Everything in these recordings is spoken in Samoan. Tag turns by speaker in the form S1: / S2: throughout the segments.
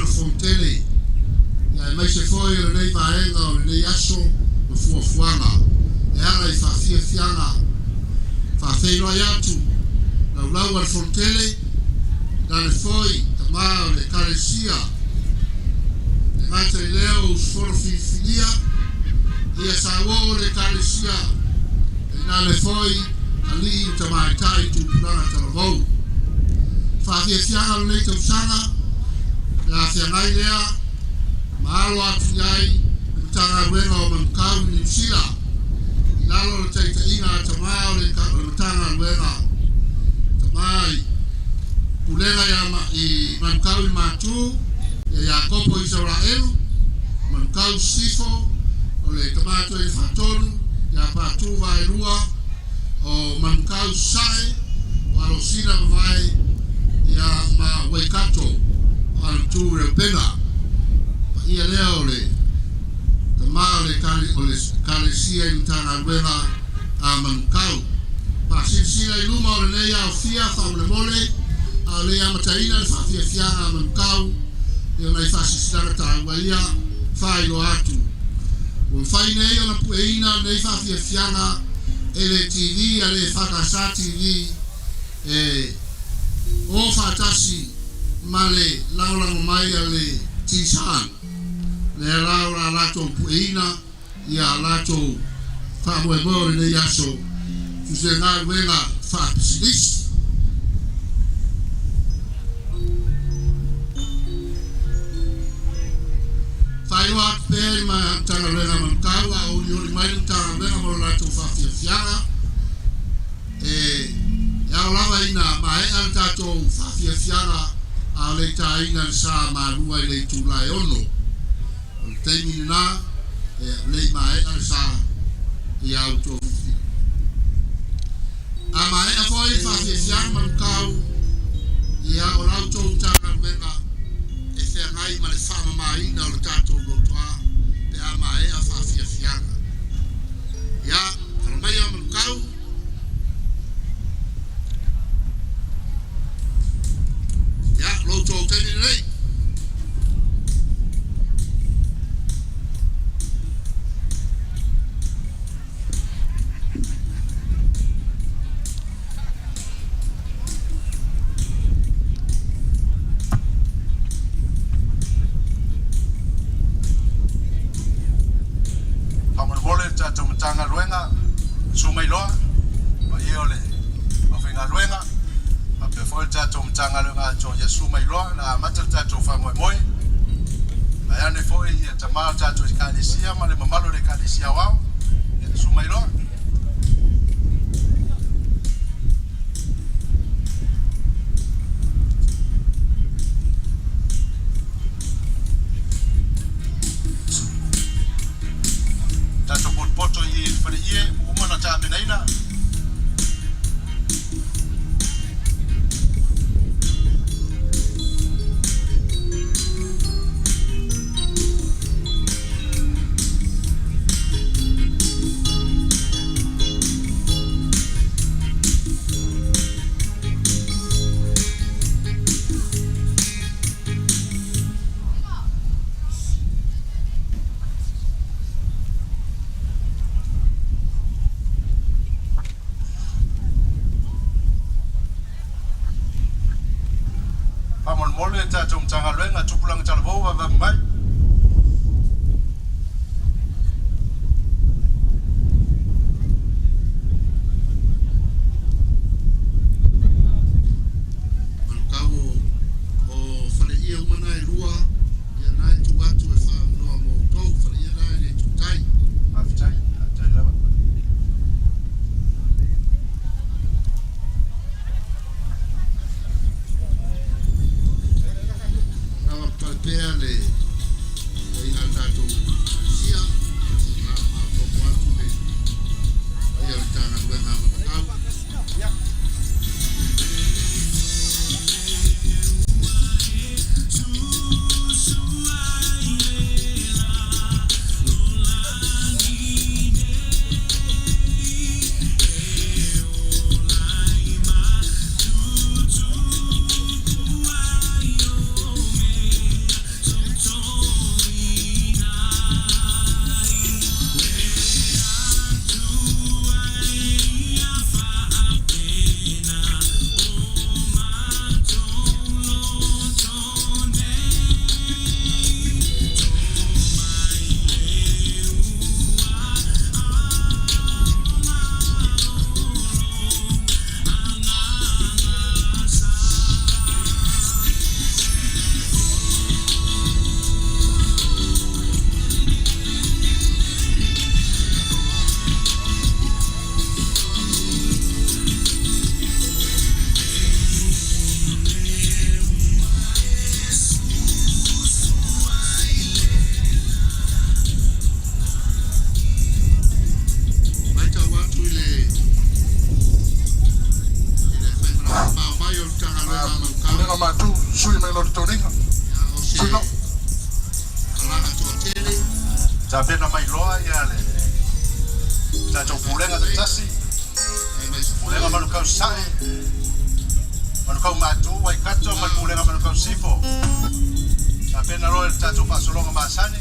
S1: lana fonotele, ia aemaise foi o lenei vaega o lenei aso ma fuafuaga e ala i faafiafiaga. Faafeiloai atu laulau a le fonotele, lale foi tama o le Ekalesia, e gata i lea o usufono filifilia, ia sa uo o le Ekalesia, e nale foi alii ma tamaitai tupulaga talavou. Faafiafiaga o lenei tausaga, le afeagai lea, ma alo atu i ai le Matagaluega o Manukau i Niu Sila, i lalo o le taitaiga a tama o le Matagaluega, tama i Pulega i Manukau i Matu, ia Iakopo Isaraelu, Manukau Sisifo, o le tama atu i Faatonu, ia Patu Vaelua, o Manukau Sae, o Alosina Mavae, ia ma Waikato, o Alatu Reupena. Pa ia lea o le tama o le Ekalesia i Matagaluega a Manukau. Faasilasila i luma o lenei aofia faamolemole, a o le amataina le faafiafiaga a Manukau e ona i faasilasilaga taua ia faailoa atu. Ua mafai nei ona pueina lenei faafiafiaga e le TV a le EFKS TV e o faatasi ma le lagolago mai a le T-San. Lea la o la latou pueina ia latou faamoemoe o lenei aso se galuega faapisinisi. Faailoa atu pea i Matagaluega Manukau a o olioli mai le Matagaluega mo le latou faafiafiaga e ao lava ina maea le tatou faafiafiaga a o le itaina le sa malua i le itula e 6. O le taimi lena e lei maea le sa ia outou fifili. A maea foi le faafiafiaga Manukau, ia o la outou Matagaluega e feagai ma le faamamaina o le tatou lotoa pe a maea faafiafiaga. Ia, alamaia Manukau. Ia, lo outou taimi lenei.
S2: Faamolemole le tatou Matagaluega, susu mai loa, paia o le aufaigaluega, faapea foi le tatou Matagaluega atoa, ia susu mai loa, la amata le tatou faamoemoe. Ae ane foi ia tama o le tatou Ekalesia ma le mamalu o le Ekalesia Aoao, ia susu mai loa. Tatou potopoto i le faleie ua uma ona tapenaina. Faamolemole le tatou Matagaluega Tupulaga Talavou vavave mai.
S1: Manukau o faleia uma na e lua, ia na e tuu atu e faamanoa mo outou, faleia na e le tutai.
S2: Faafetai, faafetai lava.
S1: Lavapapale pea le aiga a le tatou Ekalesia, ma maopoopo atu le paia o le Matagaluega a Manukau.
S2: Tapena mai loa ia le tatou pulega taitasi, pulega manukau sae, manukau matu, Waikato ma le pulega manukau sifo. Tapena loa le tatou faasologa masani.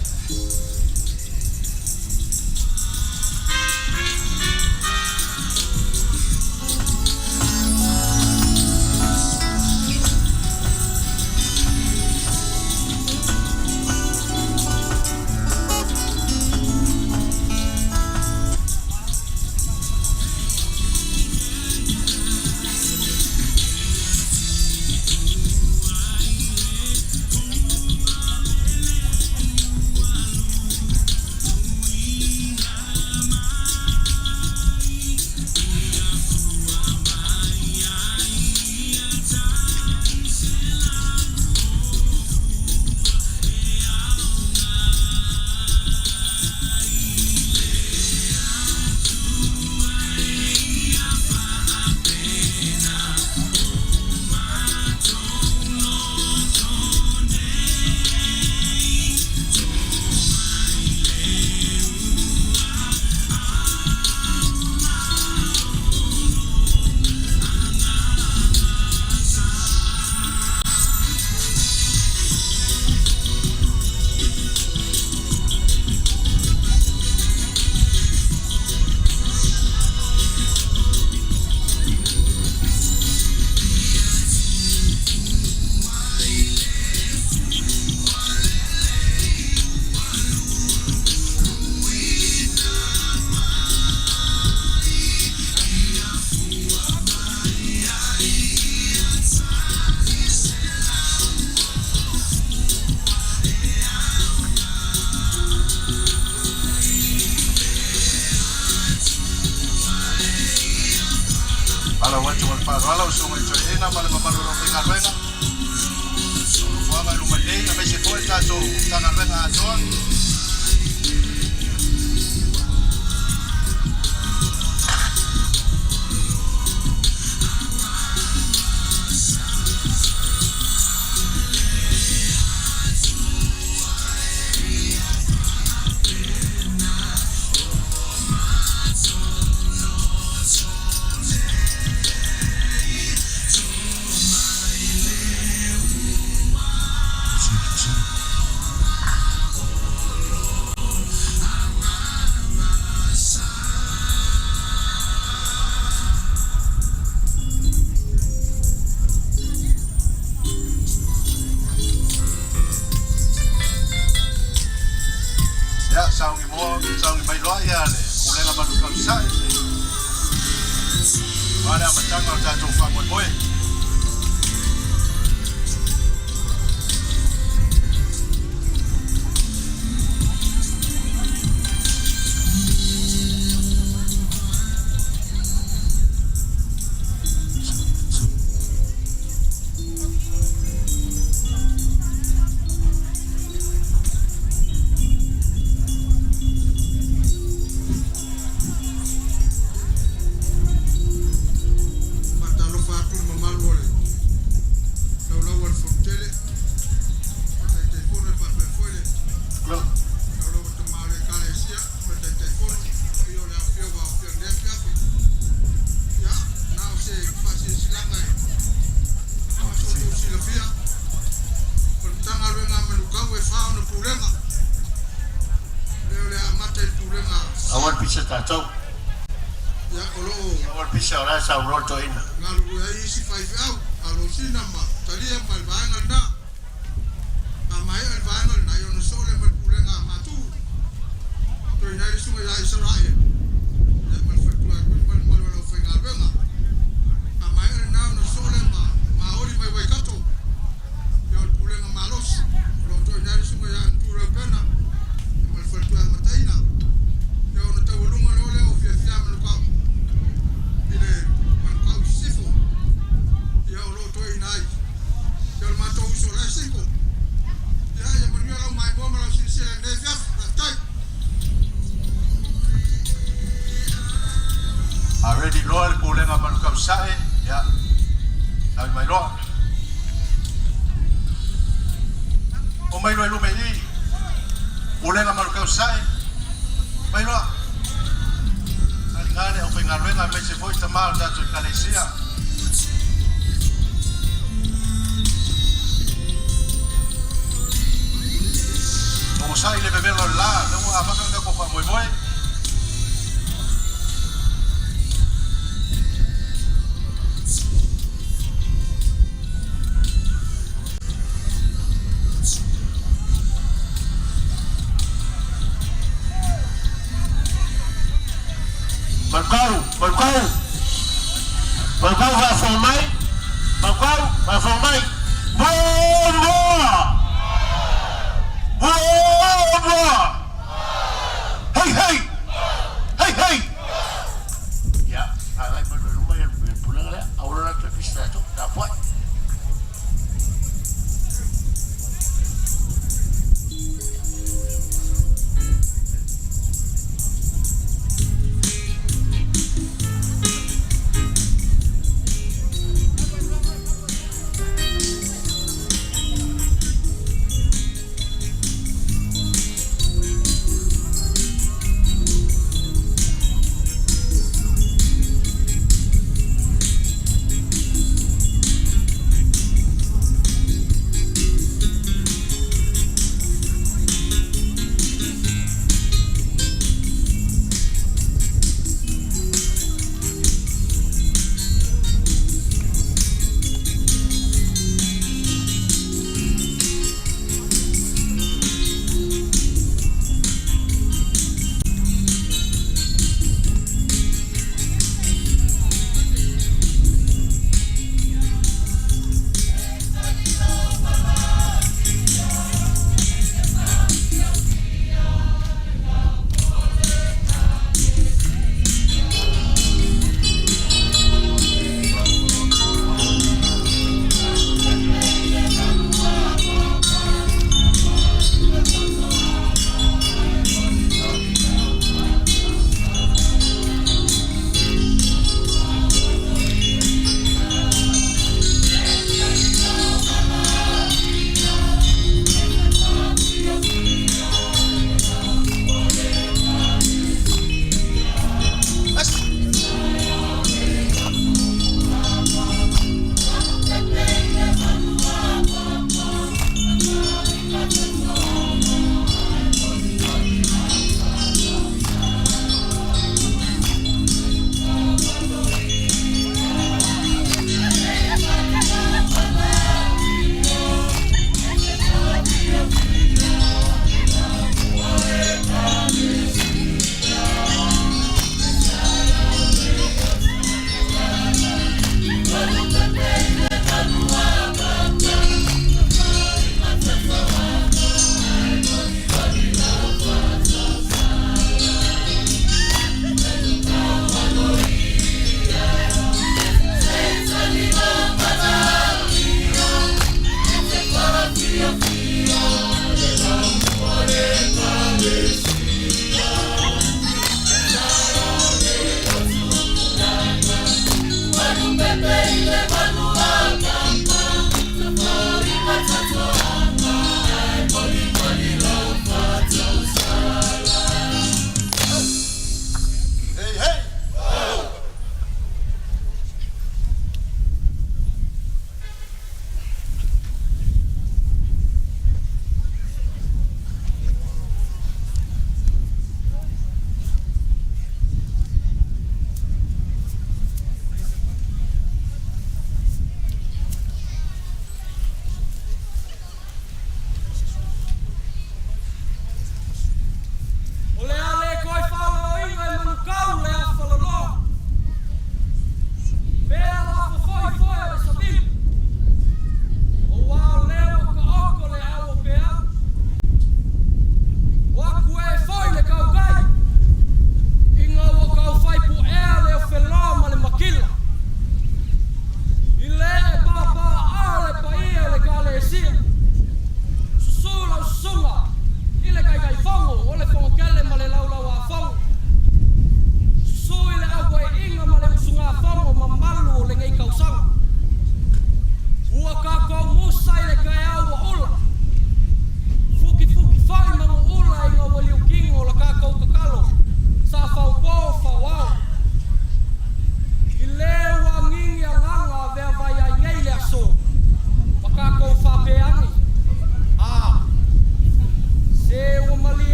S2: Ala atu ma le faaaloalo o susuga i toeaina ma le mamalu o le aufaigaluega. O nofoaga i luma nei, aemaise foi le tatou Matagaluega atoa. Ia, sauni moa, sauni mai loa ia le pulega manukau sae. Aua le amataga o le tatou faamoemoe.
S1: Faatalofa atu i le mamalu o le laulau a le Fonotele, le Taitaifono e faapea foi le laulau a tama o le Ekalesia ma le Taitaifono, paia o le afifio ua aofia i lenei afiafi. Ia, na o se faasilasilaga e mo so outou silafia, o le Matagaluega a Manukau e fa ona pulega, lea o le a amata i le pulega
S3: Aua le pisa tatou.
S1: Ia, o lo o
S3: Aua le pisa o la e saunoa le toeaina.
S1: Galulue ai isi faifeau, alosina ma talia ma le vaega lena. A maea le vaega lena, ia ona soo lea ma le pulega a matou. Toeaina ai le susuga ia Isaraelu, ia ma le faletua ia Kuini ma le mamalu o le aufaigaluega. A maea lena ona soo lea ma Maoli mai Waikato, ia o le pulega malosi. O lo o toeaina ai le susuga ia Anatuu Reupena, ia ma le faletua ia Mataina. Ia ona taualuga loa lea o Fiafia Manukau i le Manukau i Sisifo, ia o lo o toeaina ai. Ia o le matou uso o la e single. Ia, ia manuia lau maimoa ma lau silasila i lenei afiafi. Faafetai.
S2: A ready loa le pulega manukau sae, ia, sauni mai loa. O mai loa i luma i i, pulega manukau sae. Mailoa. Taliga le aufaigaluega aemaise foi tama o le tatou Ekalesia. Onosai le vevelo o le la, lea ua amata le tatou faamoemoe.
S3: Malukau, Malukau, Malukau faafofoga mai, Malukau faafofoga mai. Muamua! Muamua! Hei hei! Hei hei! Ia, agai mai loa i luma le pulega lea, aua loa la toe pisa tatou, tapuai.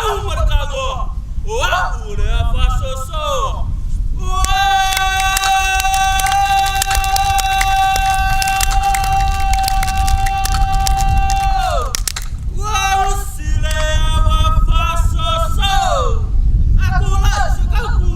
S4: au ma le tagoa, o au o le afasosoa. Ua usi le awa faasoso, akula se kauku.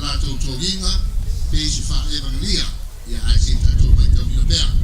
S1: latou toliga pei se faaevagalia, ia ae se i tatou maitauina pea.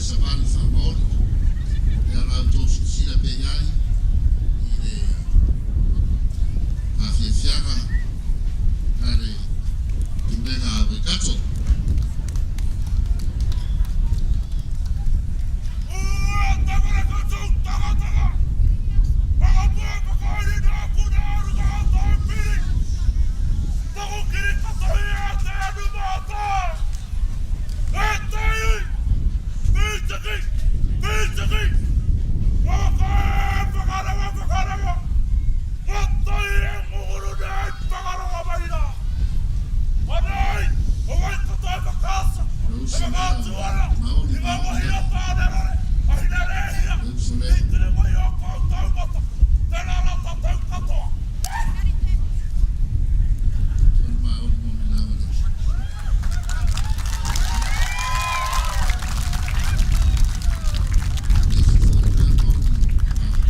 S1: savali faamaoni e ala outou silasila pea i ai i le faafiafiaga a le Pulega a Waikato. Le uso lea o Maoli Maoli lea. Le uso lea. O le Maoli moni lava lea. Le isi foi lea Maoli Maoli.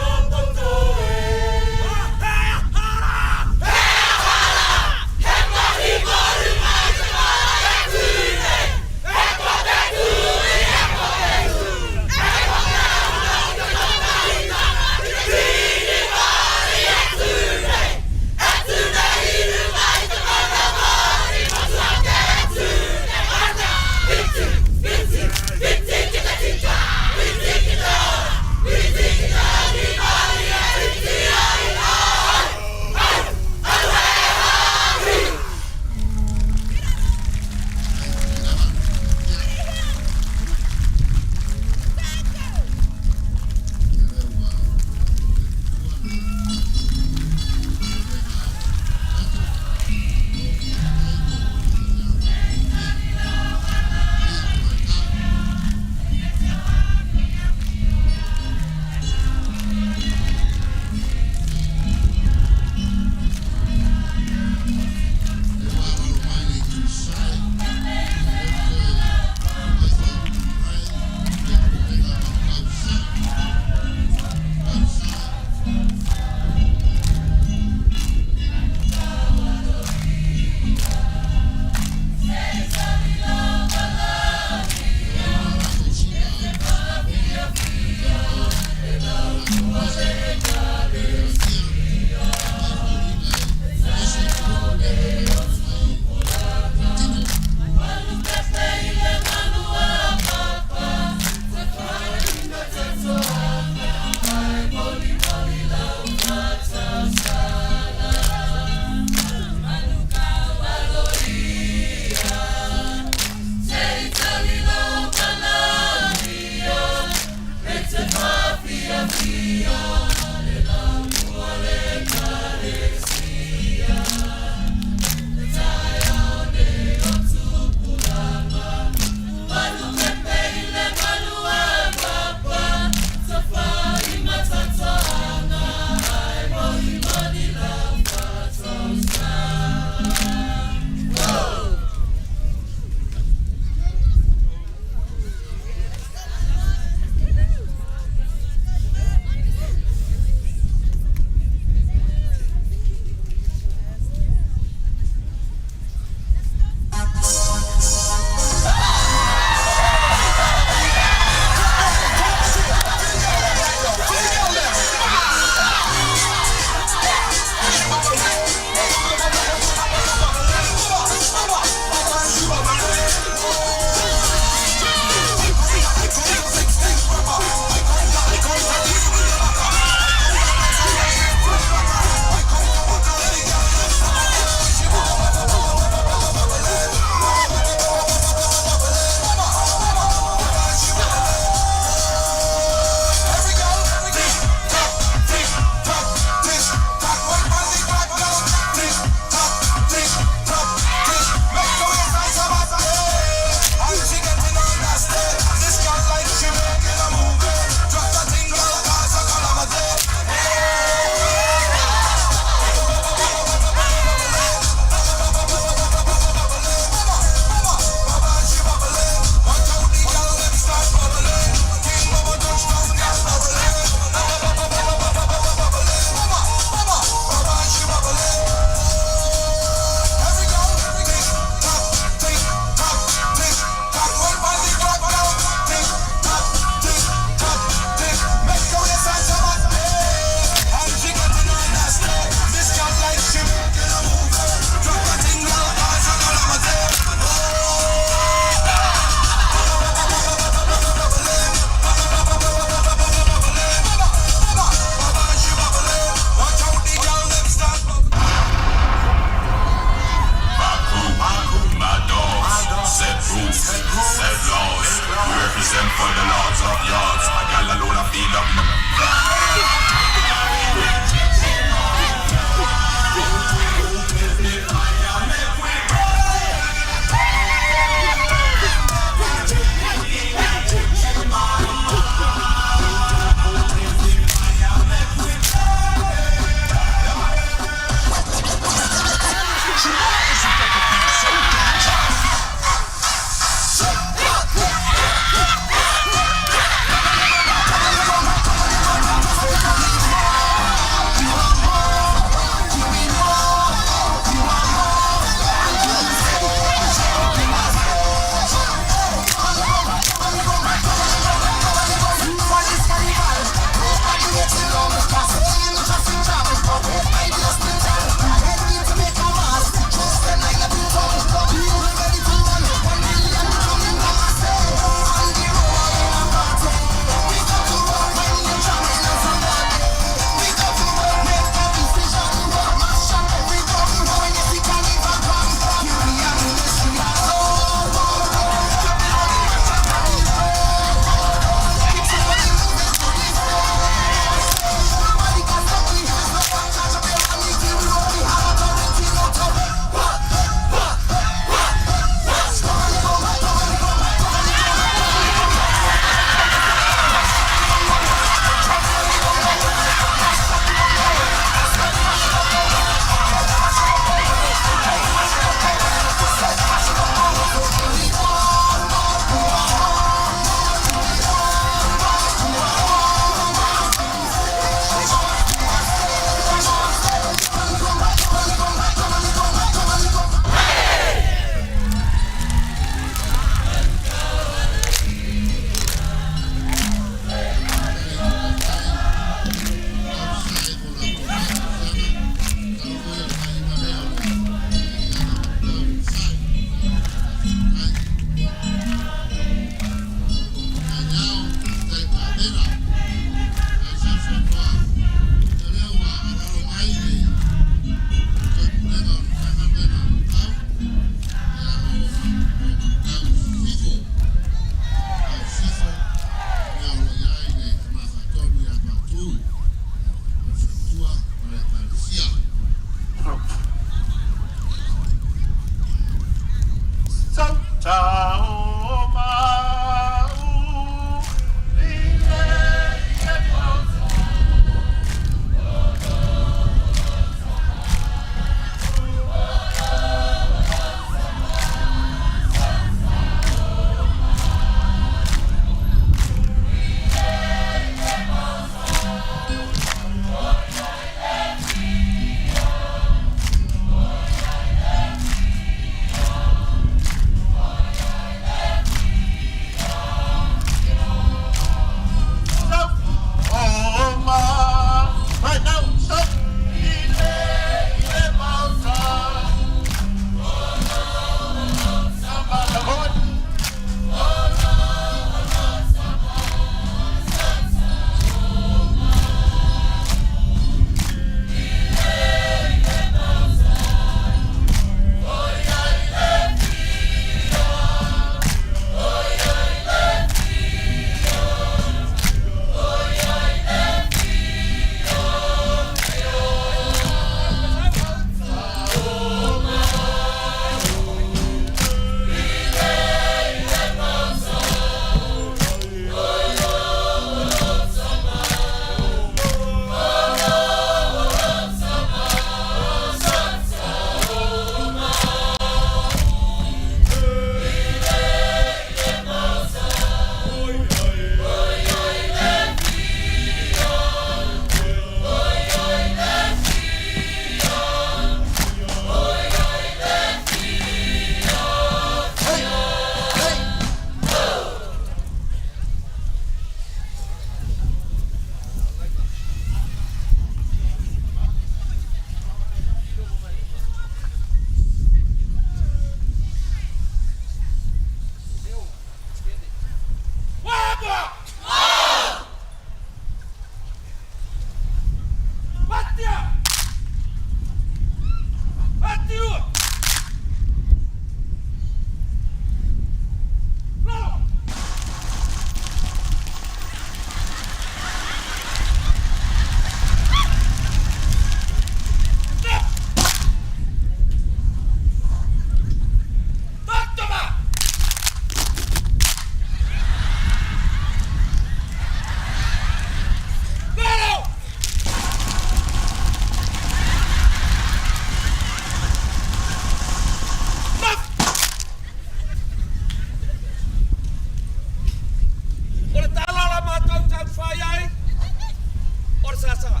S4: O le sagasaga.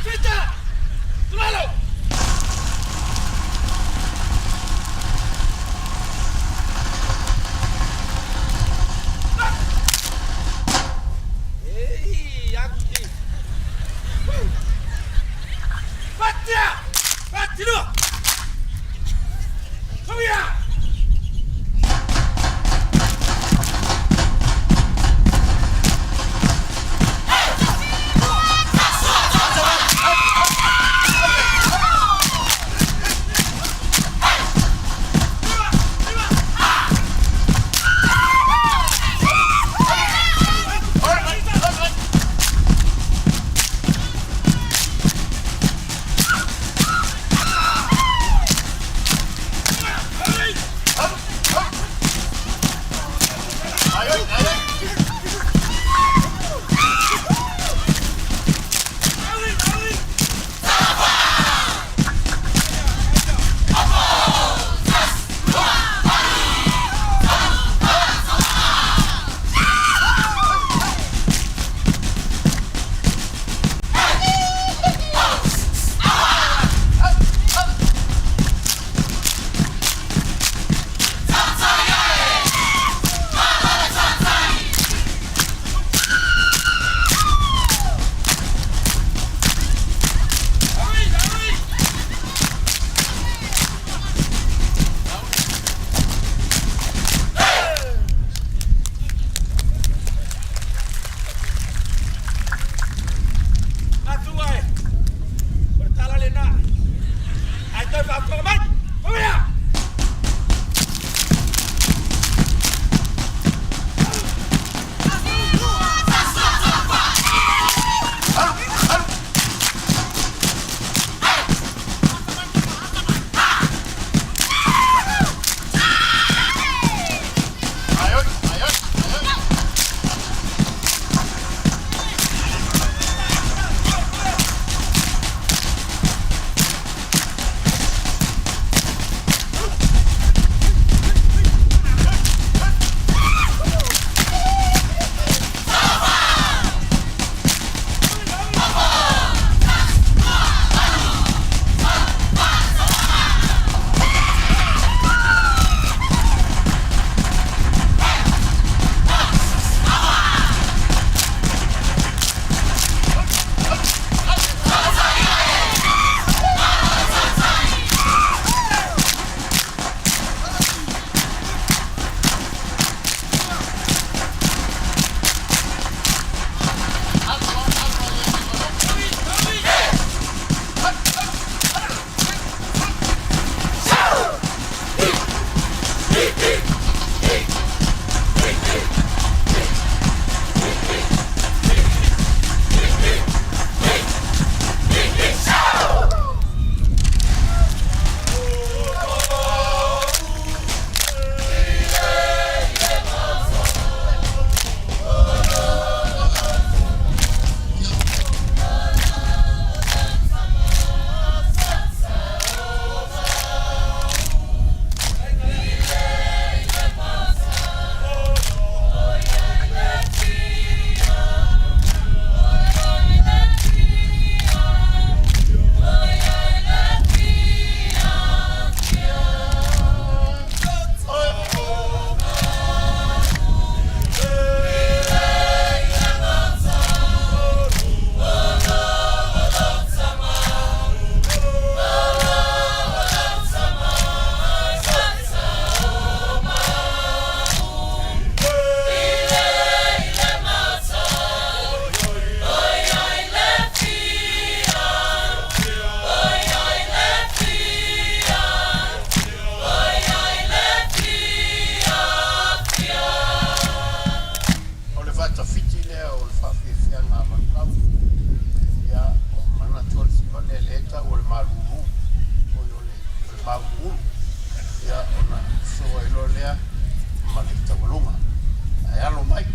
S4: Fita! Tulalo! Ei, aqui. Fatia! Fatilua! Come! Atua e! O le tala lena! Ae toe faafofoga mai! Manuia!
S3: O le fatafiti lea o le faafiafiaga a Manuvao, ia, o manatu o le siva lea lea e tau o le malulu, oi o le, o le mauluulu, ia, ona sosoo ai loa lea ma le taualuga. Ae alo mai.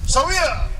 S3: Sauia!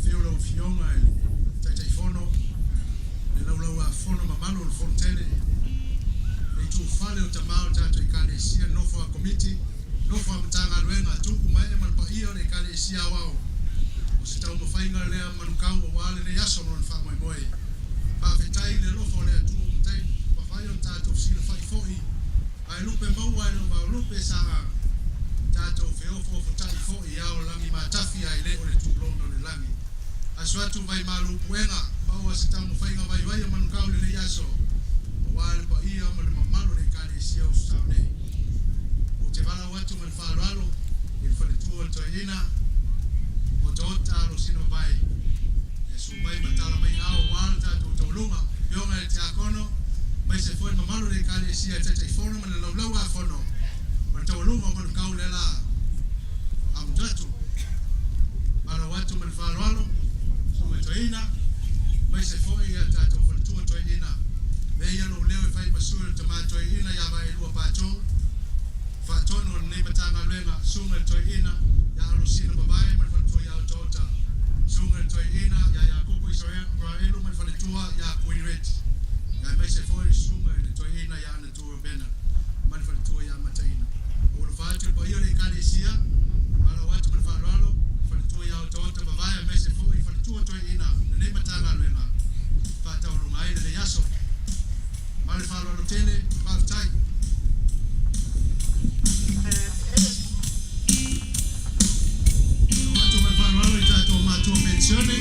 S2: afio lau Afioga i le Taitaifono, le Laulau-a-Fono mamalu o le Fono Tele, le itufale o tama o le tatou Ekalesia, le nofo a Komiti, nofo a Matagaluega, tupu ma ee ma le paia o le Ekalesia Aoao. O se taumafaiga lea manukau aua lenei aso ma lona faamoemoe. Faafetai i le alofa o le Atua ua matai mafai ona tatou fesilafai foi ae lupe maua e le o vaolupe sa tatou feofoofotai foi i ao lagi matafi ae le o le tulouna o le lagi. Aso atu vai malu puega maua se taumafaiga vaivai o manukau i lenei aso aua le paia ma le mamalu o le Ekalesia o Sasae nei. Ou te valaau atu ma le faaaloalo i le faletua o le toeaina Otaota Alosina Mavae e susu mai ma tala mai ao aua le tatou taualuga. Afioga i le Tiakono, aemaise foi le mamalu o le Ekalesia e Taitaifono ma le Laulau-a-Fono o le taualuga o manukau lea la amutu atu. Valaau atu ma le faaaloalo, Susuga i Toeaina, aemaise foi ia tatou faletua toeaina. Avea ia lou leo e fai ma sui o le tama toeaina ia Vaelua Pato, faatonu o lenei Matagaluega, Susuga i le Toeaina ia Alosina Mavae ma le faletua ia Otaota, Susuga i le Toeaina ia Iakopo Isaraelu ma le faletua ia Kuiniret, aemaise foi le Susuga i le Toeaina ia Anatu Robena ma le faletua ia Mataina. Ua alofa atu i le paia o le Ekalesia, valaau atu ma le faaaloalo, faletua ia Otaota Mavae aemaise foi faletua toeaina lenei Matagaluega faataualuga ai lenei aso. Ma le faaaloalo tele, faafetai. Valaau atu ma le faaaloalo i tatou matua penisione.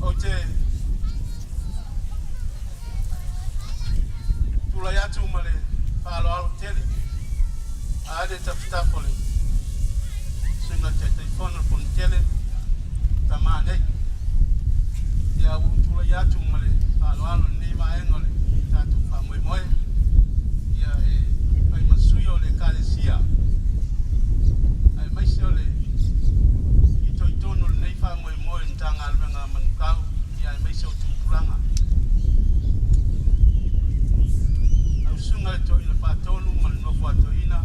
S2: Ou te tulai atu ma le faaaloalo tele a le tafatafa o le suiga Taitaifono o le Fonotele Tamā nei. Ia ua ou tulai atu ma le faaaloalo i lenei vaega o le tatou faamoemoe, ia e fai ma sui o le Ekalesia aemaise o le fitoitonu o lenei faamoemoe i le Matagaluega a Manukau, ia aemaise o tupulaga. Lau Susuga i le Toeaina Faatonu ma le Nofo a Toeaina,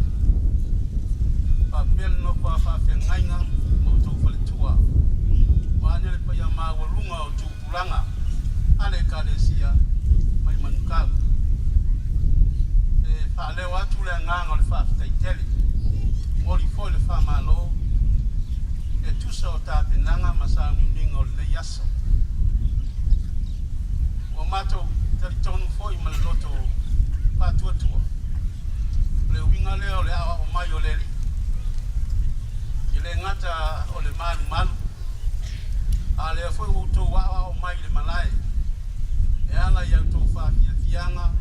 S2: faapea le nofo a faafeagaiga ma outou faletua, vaeane le paia maualuga o tupulaga a le Ekalesia mai Manukau. E faaleo atu le agaga o le faafetai tele, momoli foi le faamalo e tusa o tapenaga ma sauniuniga o lenei aso. Ua matou talitonu foi ma le loto faatuatua, o le uiga lea o le aoao mai o le Alii, e le gata o le malumalu, a o lea foi ua outou aoao mai i le malae e ala i a outou faafiafiaga,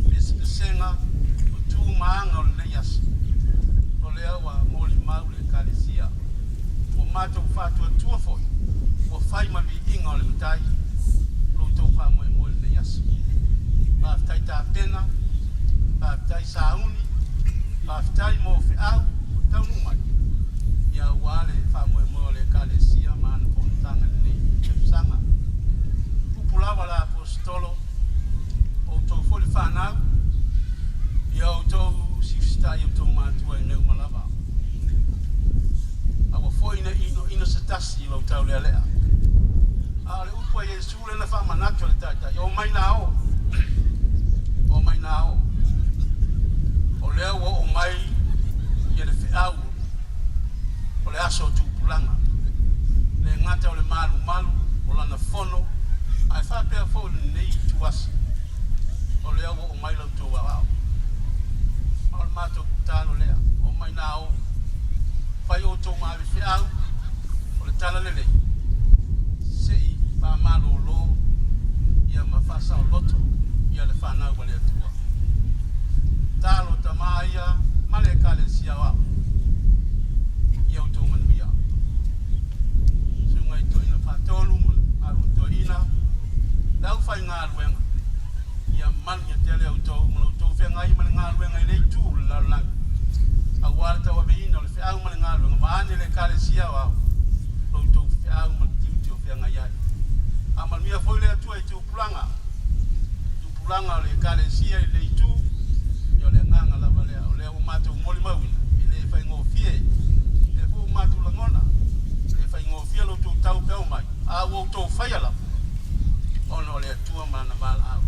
S2: pesepesega, o tu ma aga o lenei aso. O lea ua molimau le Ekalesia. Ua matou faatuatua foi, ua fai ma viiga o le Matai lo outou faamoemoe i lenei aso. Faafetai tapena, faafetai sauni, faafetai mo feau ua taunuu mai, ia aua le faamoemoe o le Ekalesia ma ana fonotaga i lenei tausaga. Upu lava la Aposetolo, o outou foi le fanau, ia outou sifisitai i outou matua i mea uma lava. Aua foi ne i inoino se tasi i lou taulealea. A o le upu a Iesu lea na faamanatu e le Taitai, Omai na o, omai na o. O lea ua oo mai ia le feau o le aso o tupulaga. Le gata o le malumalu o lana fono, ae faapea foi lenei ituaso, o lea ua oo mai la outou aoao. Ma o le matou tatalo lea, omai na o, fai outou ma ave feau o le tala lelei, se i faamalolo ia ma faasaoloto ia le fanau a le Atua. Talo tama ia ma le Ekalesia o au, ia outou manuia. Susuga i Toeaina Faatonu ma le Malu Toeaina, le aufaigaluega, ia manuia tele outou ma lo outou feagai ma le galuega i le itu o le lalolagi, aua le tauaveina o le feau ma le galuega vaeane le Ekalesia o au, lo outou feau ma le tiute o feagai ai. A manuia foi le Atua i tupulaga, tupulaga o le Ekalesia i le itu, ia o le agaga lava lea, o lea ua matou molimauina, e le faigofie, lea foi ua matou lagona, e le faigofie lo outou taupeau mai, a ua outou faia lava, ona o le Atua ma Lana valaau.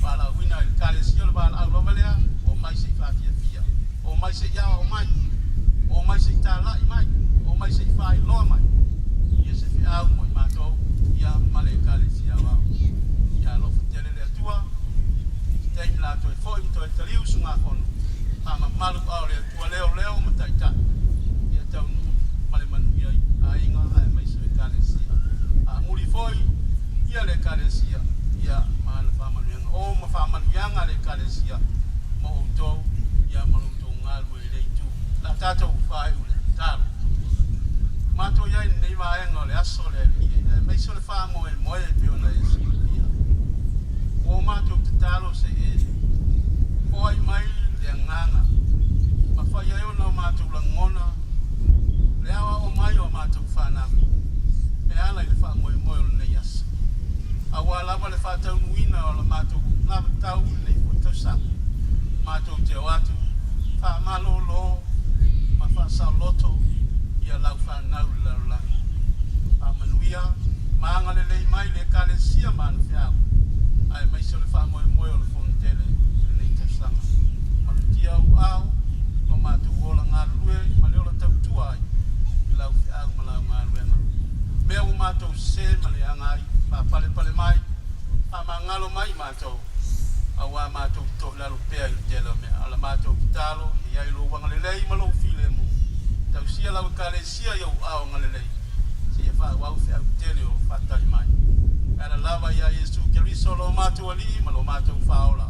S2: Valaauina i le Ekalesia o le valaau lava lea, omai se i faafiafia, omai se i aoao mai, omai se i talai mai, omai se i faailoa mai ia se feau mo i matou ia ma le Ekalesia aoao. Ia alofa tele le Atua, se taimi la toe foi ma toe taliu usugafono, faamamalu ao le Atua leoleo ma taitai, ia taunuu ma le manuia i aiga aemaise o Ekalesia. A muli foi ia le Ekalesia ia ma ana faamanuiaga. O ma faamanuiaga a le Ekalesia mo outou ia ma lo outou galue i le itu. La tatou faaiu le tatalo. Matou i ai i lenei vaega o le aso o le Alii aemaise o le faamoemoe e pei ona e silafia. Ua o matou tatalo se i e foai mai le agaga ma fai ai ona o matou lagona le aoao mai o a matou fanau e ala i le faamoemoe o lenei aso. Aua lava le faataunuuina o la matou lavotau i lenei foi tausaga, matou te o atu faamalolo ma faasaoloto ia lau fanau i le lalolagi. Faamanuia ma agalelei mai le Ekalesia ma ana feau, aemaise o le faamoemoe o le Fonotele i lenei tausaga. Malutia ou ao lo matou ola galulue ma le ola tautua ai i lau feau ma lau galuega. Mea ua matou sese ma leaga ai, faapalepale mai, faamagalo mai i matou, auā matou te toilalo pea i le tele o mea. A o la matou tatalo, ia i ai lou agalelei ma lou filemu. Tausia lau Ekalesia i ou ao agalelei, se i.
S5: Ia faaauau feau tele o faatali mai. E ala lava ia Iesu Keriso lo matou Alii ma lo matou Faaola.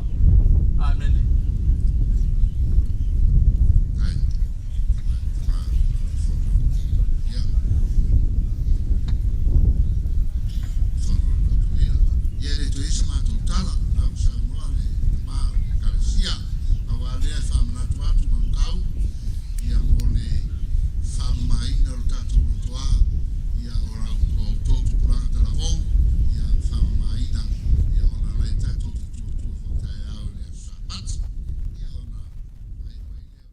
S5: Amene.
S1: Ia e le toe i ai se matou tala, o la ua saunoa le tama o le Ekalesia. Pau lava lea e faamanatu atu Manukau, ia mo le faamamaina o le tatou lotoa, ia o la outou tupulaga talavou, ia faamamaina, ia ona o la e tatou te tuatua foi taeao i le aso Sapati, ia ona faaiu ai lea o le.